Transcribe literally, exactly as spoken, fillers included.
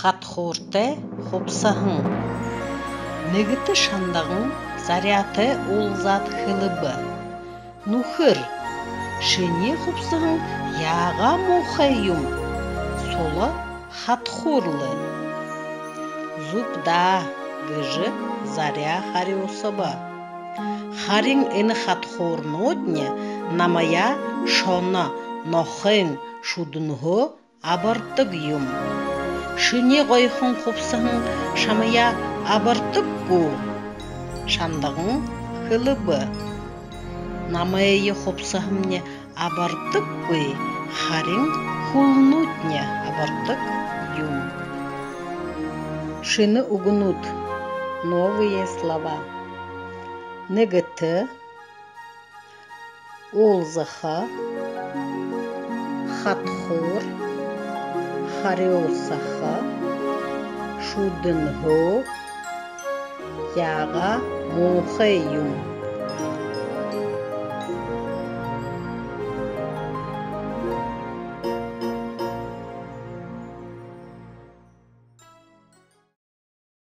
Хадхууртай хубсаһан. Нэгэтэ шандаган Заряатай уулзаад хэлэбэ: «Нүхэр, шинии хубсаһан яагаа муухай юм? Сула хадхуур лэ». «Зүб даа», — гэжэ Заряа харюусаба. «Харин энэ хадхуурнуудни намайе шоно, нохойн шүдэнһөө абардаг юм. Шинии гоёхон хубсаһан шамайе абардаг гү?» Шандаган хэлэбэ: «Намайе хубсаһамни абардаггүй, харин хүлнүүдни абардаг юм». Шэнэ үгэнүүд. Новые слова. Нэгэтэ, уулзаха, хадхуур, харюусаха, шүдэнһөө, яагаа муухай юм.